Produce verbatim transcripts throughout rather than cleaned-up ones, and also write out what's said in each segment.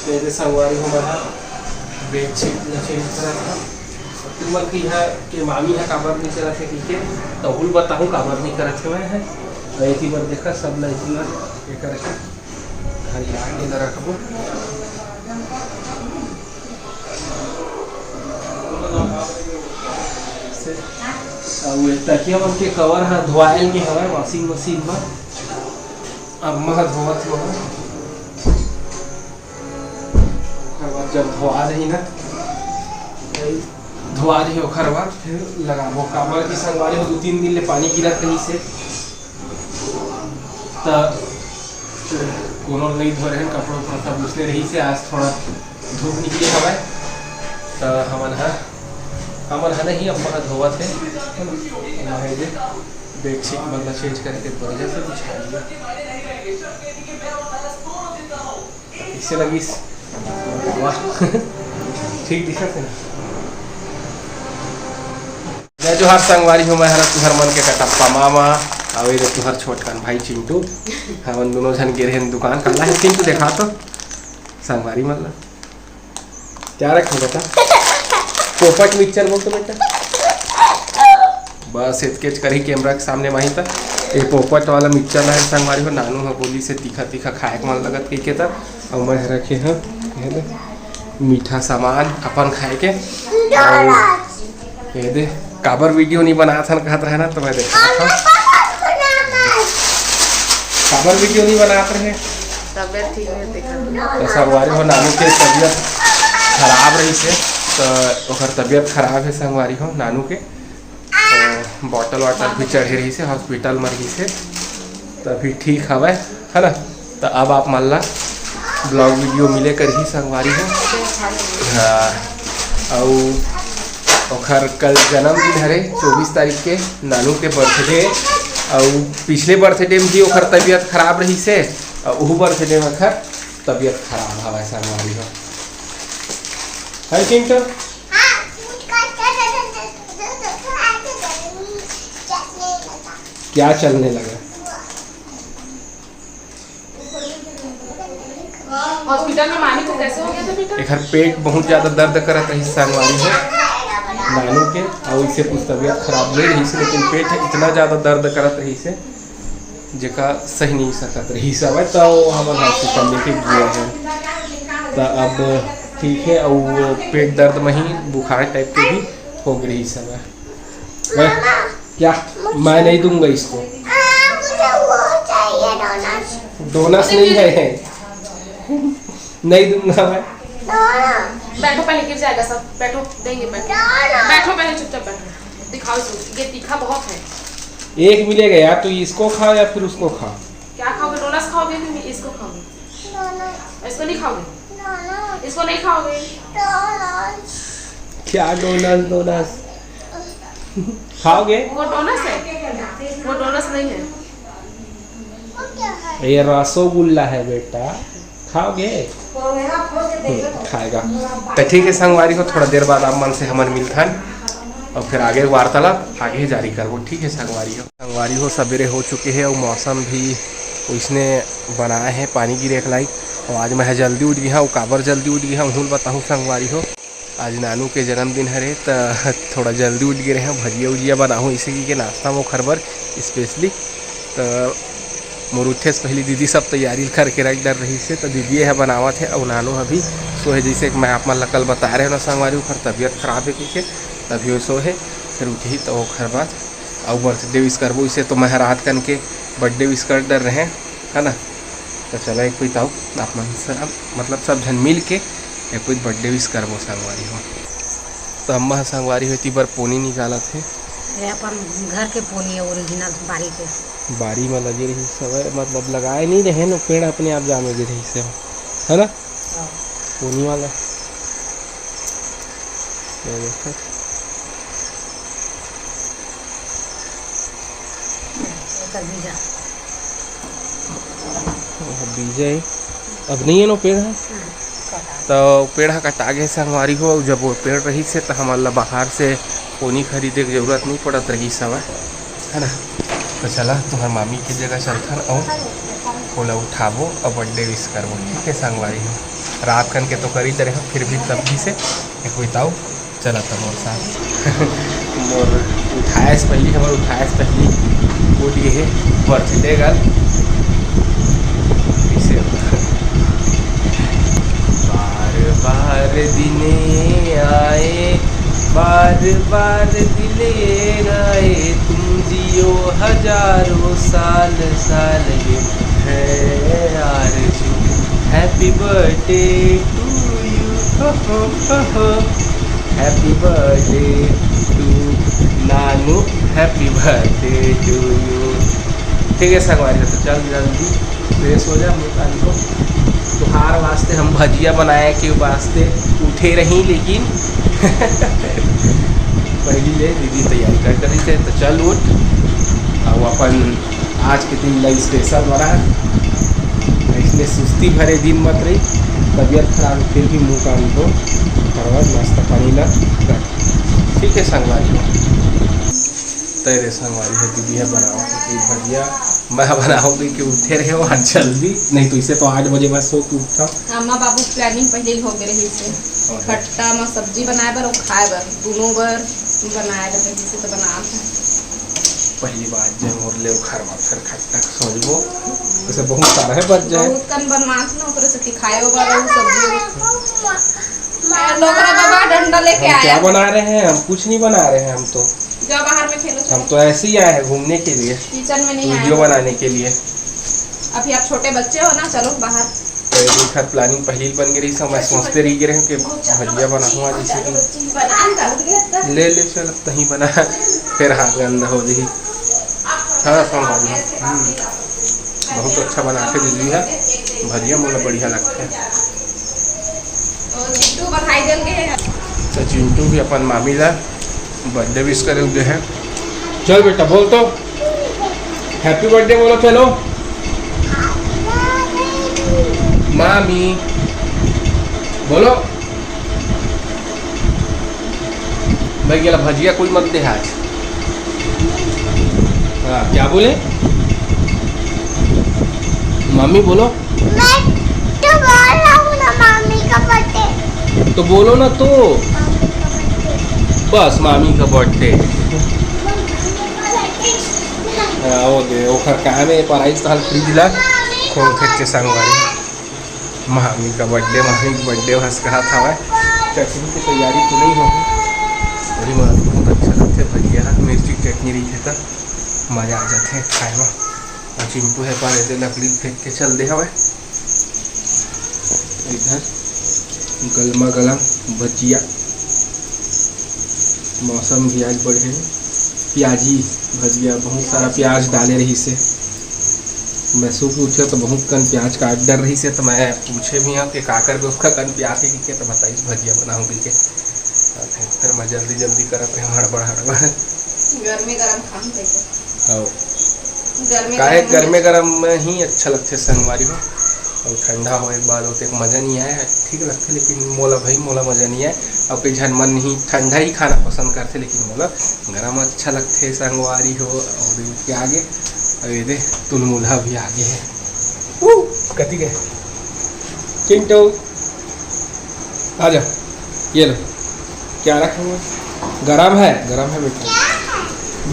मेरे संगवारी हो, मैं बेडशीट ल चेंज करत हंव। तुमन के इहाँ के मामी ह काबर नइ चलत हे कहिके, तहूं ल बताहूं काबर नइ करत हे मैं ह। अउ एती बर देखा, सब ल एती बर ये करके हरिया के ल रखबो। अउ ये तकिया मन के कवर ह धोवायल गे हवय washing machine म। अम्मा ह धोवत हवय। ओखर बाद जब धोवा जाही ना, धोवा जाही, ओखर बाद फिर लगाबो। काबर कि संगवारी हो, दू तीन दिन ले पानी गिरत रहिस हे, त कोनो नइ धोए रहेन, कपड़ा उपड़ा सब उसने रहिस हे। आज थोड़ा धूप निकले हवय, त हमन ह, हमन ह नहीं, अम्मा ह धोवत हे। अम्मा ह ये बेडशीट मन ला चेंज करके बढ़िया से बिछा दिया। कइसे लगिस? वाह। ठीक दिखत हे ना? जय जोहार संगवारी हो, मैं हरा तुहर मन के कटप्पा मामा, अउ ये तुहर छोटकन भाई चिंटू। हमन दोनों झन गे रहेन दुकान। काला हे चिंटू, देखा तो संगवारी मन ला। क्या रखे बेटा? पोपट मिक्सचर बोल तो बेटा। बस एतकेच करही कैमरा के सामने माही त। ये पोपट वाला मिक्सचर ला संगवारी हो, नानू ह बोलिस हे तीखा तीखा खाए के मन लगत कहिके त, अउ मैं ह रखे हंव ये दे मीठा सामान अपन खाए के। अउ ये दे, काबर वीडियो नइ बनात हन कहत रहे ना, त मैं देखात हंव। काबर वीडियो नइ बनात रहे? तबियत ठीक नइ हे, तेकर। त संगवारी हो, नानू के तबियत खराब रहिस हे, त ओकर तबियत खराब हे संगवारी हो, नानू के। त बॉटल वाटल भी चढ़े रहिस हे, हॉस्पिटल म रहिस हे, त अभी ठीक हवय, है ना? त अब आप मन ला ब्लॉग वीडियो मिले करही संगवारी हो। हाँ, अउ ओखर कल जन्मदिन हरे, चौबीस तारीख के, नानू के बर्थडे। अउ पिछले बर्थडे में भी ओखर तबियत खराब रहिस हे, अउ ओहू बर्थडे में ओखर तबियत खराब हवय संगवारी हो। है चिंटू? क्या चलने लगा? हॉस्पिटल में मामी को कैसे हो गया था बेटा? एकर पेट बहुत ज्यादा दर्द करत रहिस संगवारी हो, नानू के, अउ इसे कुछ तबियत खराब नइ रहिस, लेकिन पेट इतना ज्यादा दर्द करत रहिस हे, जेका सही नइ सकत रहिस हवय, त वो हमन हॉस्पिटल लेके गे हन। त अब ठीक हे, अउ वो पेट दर्द में ही बुखार टाइप के भी हो गे रहिस हवय। मैं, क्या? मैं नहीं दूंगा इसको। हाँ, मुझे वो चाहिए, डोनट्स। डोनट्स नहीं है। नहीं दूंगा मैं। डोनट्स। बैठो, पहले गिर जाएगा सब। बैठो, देंगे, बैठो। डोनट्स। बैठो, पहले चुपचाप बैठो। दिखाओ इसको, ये तीखा बहुत है। एक मिलेगा यार, तो इसको खाओ या फिर उसको खाओ। क्या खाओगे? डोनट्स खाओगे कि इसको खाओगे? डोनट्स। इसको नहीं खाओगे? डोनट्स। इसको नहीं खाओगे? डोनट्स। क्या डोनट्स, डोनट्स? खाओगे? वो डोनट्स है, वो डोनट्स नहीं है। वो क्या है? ये रसगुल्ला है बेटा, खाओगे? हम्म, खाएगा। तो ठीक है संगवारी हो, थोड़ा देर बाद आप मन से हमन मिलथन अउ फिर आगे वार्तालाप आगे जारी करबो। ठीक है संगवारी हो, संगवारी हो, सबेरे हो चुके हे अउ मौसम भी वइसने बनाए हे, पानी गिरे के लाइक। अउ आज मैं ह जल्दी उठ गे हंव, अउ काबर जल्दी उठ गे हंव, उहू ल बताहूं संगवारी हो। आज नानू के जन्मदिन हरे, त थोड़ा जल्दी उठ गे रहेंव, भजिया उजिया बनाहूं, इसे कहिके नाश्ता म ओखर बर specially। त मोर उठे से पहिली दीदी सब तैयारी करके रख डर रहिस हे, त दीदी ह बनावत हे, अउ नानू ह भी सो हे, जइसे कि मैं आप मन ल कल बताए रहेंव ना संगवारी, ओखर तबियत खराब हे कहिके, तभी वो सो हे। फिर उठही त ओखर बाद अउ birthday wish करबो, इसे तो मैं ह रात कन के birthday wish कर डर रहेंव, है ना। त चला एक कोई ताऊ आप मन से, मतलब सब झन मिल के एक कोई birthday wish करबो संगवारी हो। त अम्मा ह संगवारी हो एती बर पोनी निकालत हे। ये अपन घर के पोनी है, original बारी के। बारी म लगे रहिस हवय, मतलब लगाए नइ रहेन, पेड़ अपने आप जामे गे रहिस हवय, है ना? हाँ। पोनी वाला। ये देखो। एकर बीजा। ओह, बीजा हे। अब नइ हे ना पेड़ ह? हम्म, कटा। त पेड़ ह कटा गे संगवारी हो, अउ जब वो पेड़ रहिस हे त हमन ल बाहर से पोनी खरीदे के जरूरत नइ पड़त रहिस हवय, है ना? त चला तुंहर मामी के जगह चलथन अउ ओला उठाबो अउ बर्थडे विश करबो, ठीक है संगवारी हो। रात कन के तो करी डरे हो, फिर भी तब भी से एक बिताऊ चलत मोर साथ। मोर उठाए से पहली, हमर उठाए से पहली उठ गए है बर्थडे गर्ल। इसे बार बार दिने आए, बार बार दिले आए, तुम जियो हजारों साल, साल ये है आरज़ू। Happy birthday to you, हो, हो, हो, हो। Happy birthday to नानू, happy birthday to you। ठीक है संगवारी, तो चल जल्दी फ्रेश हो जा, मुँह कान धो। तुहार वास्ते हम भजिया बनाए के वास्ते उठे रही, लेकिन पहली ले दीदी तैयारी कर डरिस हे, तो चल उठ। अब अपन आज के दिन ला स्पेशल बना है, इसलिए सुस्ती भरे दिन मत रही, तबीयत खराब है, फिर भी मुँह कान धो, और नाश्ता पानी ला कर। ठीक है संगवारी हो, तैरे संगवारी हो, दीदी है बनाओ कि भजिया, मैं बनाओ कि उठे रहे हो आज जल्दी, नहीं तो इसे तो आठ बजे मैं सो के उठता। अम्मा बाबू planning पहले ही हो गए रही से, अच्छा। खट्टा में सब्जी बनाए बर और खाए बर, दोनों बर बनाए बर, जैसे तो बना था। पहली बात जे मोर ले घर में फिर खट्टा के सोचबो, वैसे बहुत सारा है, बच जाए। बहुत कन बनवात ना, ओकरे से तिखाए बर और सब्जी। लोकरा बाबा डंडा लेके हम आया। क्या बना रहे हैं? हम कुछ नहीं बना रहे हैं, हम तो। जाओ बाहर में खेलो, हम चलो। तो ऐसे ही आए हैं घूमने के लिए, किचन में नहीं आए वीडियो हो। बनाने के लिए। अभी आप छोटे बच्चे हो ना, चलो बाहर। तो ये देखा, प्लानिंग पहले ही बन गई रही, सब मैं सोचते रह गए रहे कि भजिया बनाऊँ आज, जैसे कि बना ले ले, चल अब तहीं बना, फिर हाथ गंदा हो जाही। हाँ, संगवारी हो। हम्म। बहुत अच्छा बना के दीदी है भजिया, मोला बढ़िया लगता है। तो चिंटू बधाई देल के है। तो चिंटू भी अपन मामी ला बर्थडे विश करे हुए हैं। चल बेटा, बोल तो, हैप्पी बर्थडे बोलो, चलो। मामी बोलो। भाई, गेला भजिया कोई मत दे आज। हाँ, क्या बोले? मामी बोलो। मैं तो बोल रहा हूँ ना, मामी का बर्थडे। तो बोलो ना तो। मामी का बर्थडे। बस, मामी का बर्थडे। हाँ, वो दे, ओखर काम है, पर आइस तो हाल फ्रिज ला खोल फेंक के संगवारी। मामी का बर्थडे, मामी का बर्थडे, हंस कहा था मैं। चटनी की तैयारी तो नहीं होगी। बड़ी माँ बहुत अच्छा लगता है भजिया, मिर्ची की चटनी रही है तो मजा आ जाते हैं खाए में। और चिंटू है पर ऐसे लकड़ी फेंक के चल दे हवे। इधर गलमा गलम भजिया, मौसम भी आज बढ़िया है। प्याजी भजिया, बहुत सारा प्याज डाले रही से। मैं सो के उठे तो बहुत कन प्याज काट डर रही से, तो मैं पूछे भी हूँ कि का करबे उसका कन प्याज के, के तो बताइस भजिया बनाऊँ के। फिर मैं जल्दी जल्दी करत रहे, हड़बड़ हड़बड़। गर्मी गरम खाम कइसे? हाँ। गर्मी काहे गरम में गर्मे गरम में ही अच्छा लगथे संगवारी हो, और ठंडा होए के बाद ओतेक मजा नहीं आए, ठीक लगथे, लेकिन मोला भाई, मोला मजा नहीं आए। और कई झन मन नहीं ठंडा ही खाना पसंद करथे, लेकिन मोला गरम अच्छा लगथे संगवारी हो। और ये आगे, और ये दे, तुलमुला भी आगे है। ऊ, कति गए? चिंटू, आ जा, ये लो। क्या रखा हुआ है? गरम है, गरम है बेटा।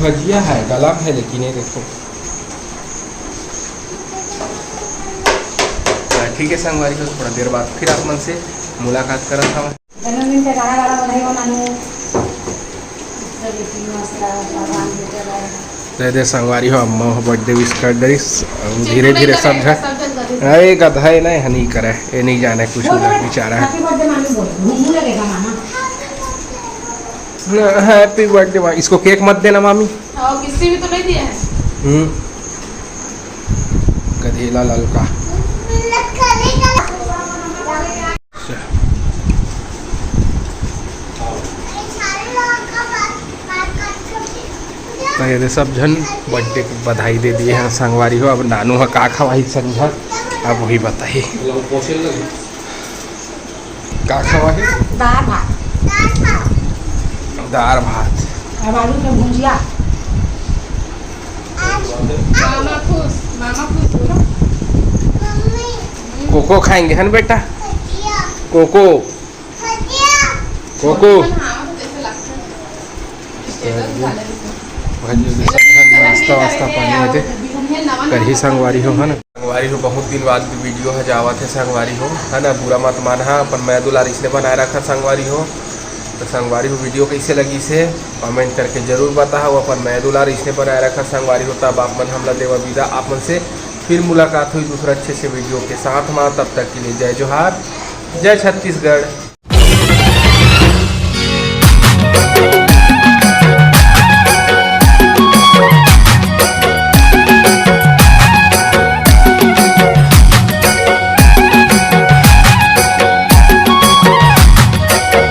भजिया है, गरम है, लेकिन ये देखो। ठीक है संगवारी हो, थोड़ा देर बाद फिर आप मन से मुलाकात करत हवं। जन्मदिन के गाना गाना बधाई हो नानू। दे दे संगवारी हो, अम्मा हो बर्थडे विश कर डरिस। अब धीरे धीरे सब झन, अरे गधा है ना, ये नहीं करे, ये नहीं जाने कुछ ना बेचारा। हैप्पी बर्थडे मामी बोल, मुंह लगेगा मामा। हैप्पी बर्थडे मामी, इसको केक मत देना मामी। और किसी भी तो नहीं दिया है। हम्म। गधेला ललका। तो ये दे सब झन बर्थडे के बधाई दे दिए हैं संगवारी हो। अब नानू ह का खवाही संझा, अब वही बताही। का खवाही? दाल भात। दाल भात। अब आलू के भुजिया। मामा खुश, मामा खुश बोलो। कोको खाएंगे, है ना बेटा? कोको, कोको। नाश्ता वास्ता पानी हे ते करही संगवारी हो, है ना? संगवारी हो, बहुत दिन बाद वीडियो ह जावत हे संगवारी हो, है ना? बुरा मत मानहा, अपन मया दुलार इसने बनाए रखा संगवारी हो। तो संगवारी हो, वीडियो कैसे लगिस हे कमेंट करके जरूर बताहा। अपन मया दुलार इसने बनाए रखा संगवारी हो। तब आप मन हमला देवा विदा, आप मन से फिर मुलाकात होही दूसरा अच्छे से वीडियो के साथ मा। तब तक के लिए जय जोहार, जय छत्तीसगढ़।